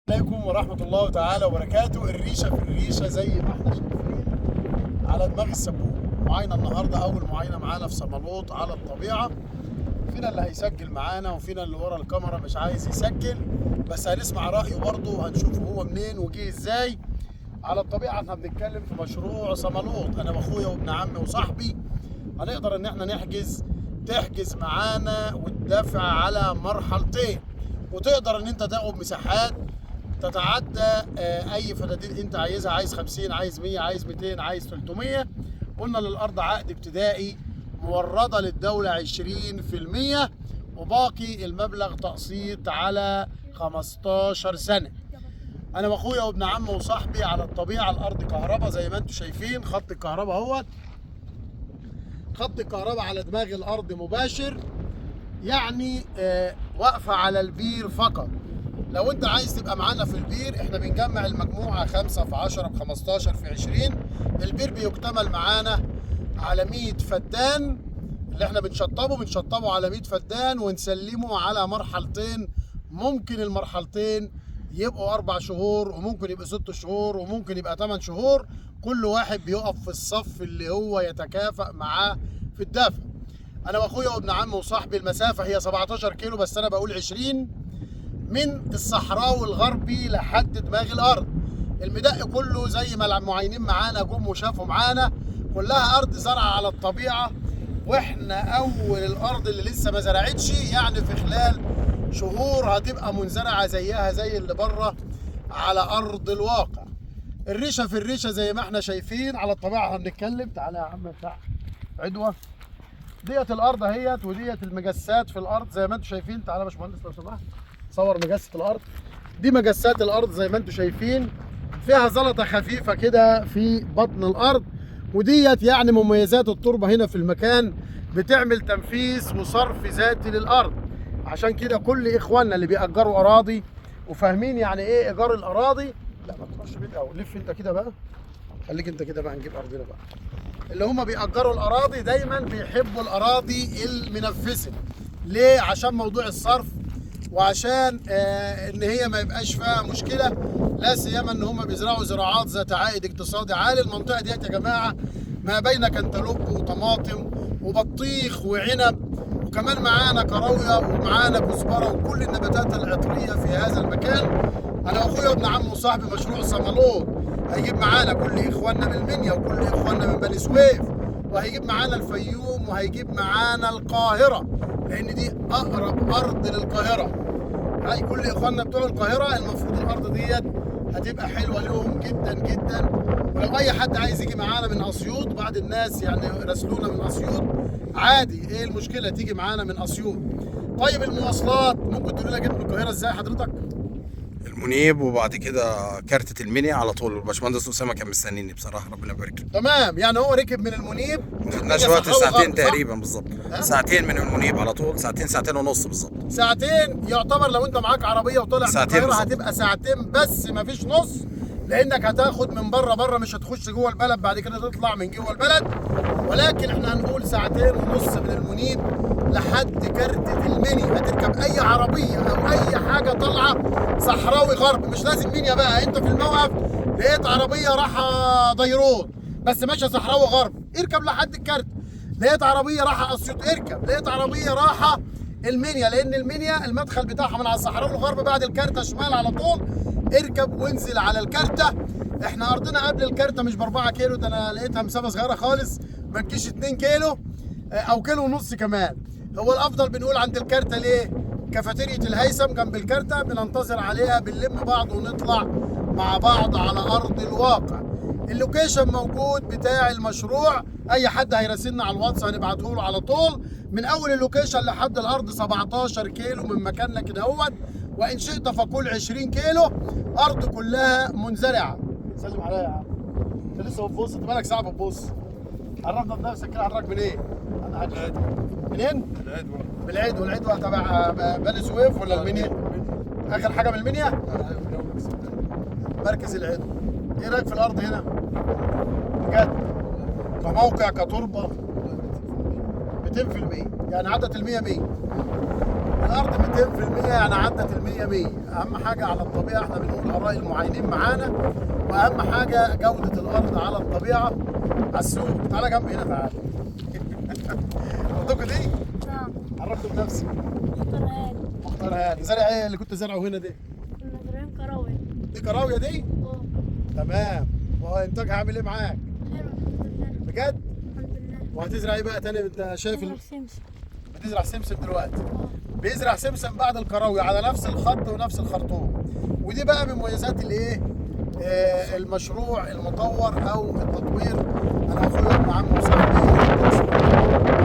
عليكم ورحمة الله تعالى وبركاته. الريشة في الريشة زي ما احنا شايفين على دماغ السبوع. معاينة النهاردة، أول معاينة معانا في سملوط على الطبيعة. فينا اللي هيسجل معانا وفينا اللي ورا الكاميرا مش عايز يسجل، بس هنسمع رأيه برضه وهنشوفه هو منين وجه ازاي. على الطبيعة احنا بنتكلم في مشروع سملوط، أنا وأخويا وابن عمي وصاحبي. هنقدر إن احنا تحجز معانا وتدافع على مرحلتين، وتقدر إن أنت تاخد مساحات تتعدى اي فدادين انت عايزها، عايز 50، عايز 100، عايز 200، عايز 300. قلنا للارض عقد ابتدائي مورده للدولة 20%، وباقي المبلغ تقسيط على 15 سنة. انا واخويا وابن عمي وصاحبي على الطبيعة. الارض كهرباء زي ما انتم شايفين، خط الكهرباء اهوت، خط الكهرباء على دماغ الارض مباشر، يعني واقفة على البير فقط. لو انت عايز تبقى معانا في البير، احنا بنجمع المجموعة 5 في 10 ب 15 في 20. البير بيكتمل معانا على 100 فدان، اللي احنا بنشطبه على 100 فدان ونسلمه على مرحلتين. ممكن المرحلتين يبقوا 4 شهور، وممكن يبقوا 6 شهور، وممكن يبقى 8 شهور. كل واحد بيقف في الصف اللي هو يتكافئ معاه في الدفع. انا واخويا وابن عمي وصاحبي المسافة هي 17 كيلو، بس انا بقول 20، من الصحراوي الغربي لحد دماغ الارض. المدق كله زي ما المعاينين معانا جم وشافوا معانا، كلها ارض زرع على الطبيعة، واحنا اول الارض اللي لسه ما زرعتش، يعني في خلال شهور هتبقى منزرعه زيها زي اللي بره على ارض الواقع. الريشة في الريشة زي ما احنا شايفين على الطبيعة. احنا بنتكلم، تعالى يا عم بتاع عدوه، ديت الارض اهيت، وديت المجسات في الارض زي ما انتم شايفين. تعالى يا باشمهندس لو سمحت، صور مجسة الارض. دي مجسات الارض زي ما انتم شايفين، فيها زلطه خفيفة كده في بطن الارض، وديت يعني مميزات التربة هنا في المكان، بتعمل تنفيس وصرف ذاتي للارض. عشان كده كل اخواننا اللي بيأجروا اراضي وفاهمين يعني ايه ايجار الاراضي، لا ما تروحش بعيد قوي، لف انت كده بقى، خليك انت كده بقى، نجيب ارضنا بقى. اللي هم بيأجروا الاراضي دايما بيحبوا الاراضي المنفسه. ليه؟ عشان موضوع الصرف، وعشان ان هي ما يبقاش فيها مشكلة، لا سيما ان هم بيزرعوا زراعات ذات عائد اقتصادي عالي. المنطقة ديت يا جماعة ما بين كنتالوب وطماطم وبطيخ وعنب، وكمان معانا كراويه ومعانا كزبره وكل النباتات العطريه في هذا المكان. انا واخويا وابن عمي وصاحبي مشروع سملوط هيجيب معانا كل اخواننا من المنيا وكل اخواننا من بني سويف، وهيجيب معانا الفيوم، وهيجيب معانا القاهرة، لان دي اقرب ارض للقاهره. هاي كل اخواننا بتوع القاهرة، المفروض الارض ديت هتبقى حلوة لهم جدا جدا. ولو اي حد عايز يجي معانا من اسيوط، بعض الناس يعني راسلونا من اسيوط، عادي، ايه المشكلة تيجي معانا من اسيوط. طيب المواصلات، ممكن تقول لنا جيت من القاهرة ازاي حضرتك؟ المنيب، وبعد كده كارتة المنيا على طول. الباشمهندس اسامة كان مستنيني بصراحة، ربنا يبارك له. تمام، يعني هو ركب من المنيب، ما خدناش هي وقت، صحراوي ساعتين غرب، صح؟ تقريبا بالظبط. ساعتين من المنيب على طول، ساعتين، ساعتين ونص بالظبط. ساعتين يعتبر، لو انت معاك عربية وطالع من ساعتين القاهرة بالظبط. هتبقى ساعتين بس، مفيش نص، لانك هتاخد من بره بره، مش هتخش جوه البلد، بعد كده تطلع من جوه البلد. ولكن احنا هنقول ساعتين ونص من المنيب لحد كارتة المنيا. هتركب اي عربية او اي حاجة طالعه صحراوي غرب، مش لازم منيا بقى، انت في الموقف لقيت عربية رايحة ديرون بس ماشية صحراوي غرب، اركب لحد الكارت. لقيت عربية رايحة اسيوط، اركب. لقيت عربية رايحة المنيا، لان المنيا المدخل بتاعها من على الصحراوي الغرب بعد الكارته شمال على طول، اركب وانزل على الكارته. احنا ارضنا قبل الكارته مش ب4 كيلو، ده انا لقيتها مسافة صغيرة خالص، ما تجيش 2 كيلو او كيلو ونص كمان. هو الافضل بنقول عند الكارته ليه؟ كافيتيريا الهيثم جنب الكارته، بننتظر عليها، بنلم بعض ونطلع مع بعض على ارض الواقع. ال location موجود بتاع المشروع، اي حد هيراسلنا على الواتس هنبعته له على طول. من اول ال location لحد الارض 17 كيلو من مكاننا كده اهوت، وان شئت فقول 20 كيلو. ارض كلها منزرعه. سلم عليا يا عم، انت لسه بتبص، انت مالك ساعة بتبص. عرفنا بنفسك كده، حضرتك منين؟ انا عارف. منين؟ العدوى. من العدوى. العدوى تبع بني سويف ولا المنيا؟ اخر حاجة من المنيا؟ مركز العدوى. ايه رايك في الارض هنا؟ بجد كموقع كتربة 200%، يعني عدت ال 100 100. الارض 200%، يعني عدت ال 100 100. اهم حاجة على الطبيعة، احنا بنقول اراء المعاينين معانا، واهم حاجة جوده الارض على الطبيعة. على السوق، تعالى جنب هنا، تعالى. ارضكم دي؟ نعم. عرفت بنفسك. مختار هاني. مختار هاني. زرع ايه اللي كنت زارعه هنا دي؟ كنا زارعين كراوية. دي كراويه دي؟ اه. تمام. وانتاجها عامل ايه معاك؟ حلو الحمد لله. بجد؟ الحمد لله. وهتزرع ايه بقى تاني؟ انت شايف سمسم. بتزرع سمسم دلوقتي؟ بيزرع سمسم بعد الكراويه على نفس الخط ونفس الخرطوم. ودي بقى من مميزات الايه؟ المشروع المطور او التطوير. انا اخويا ابن عمي وصاحبي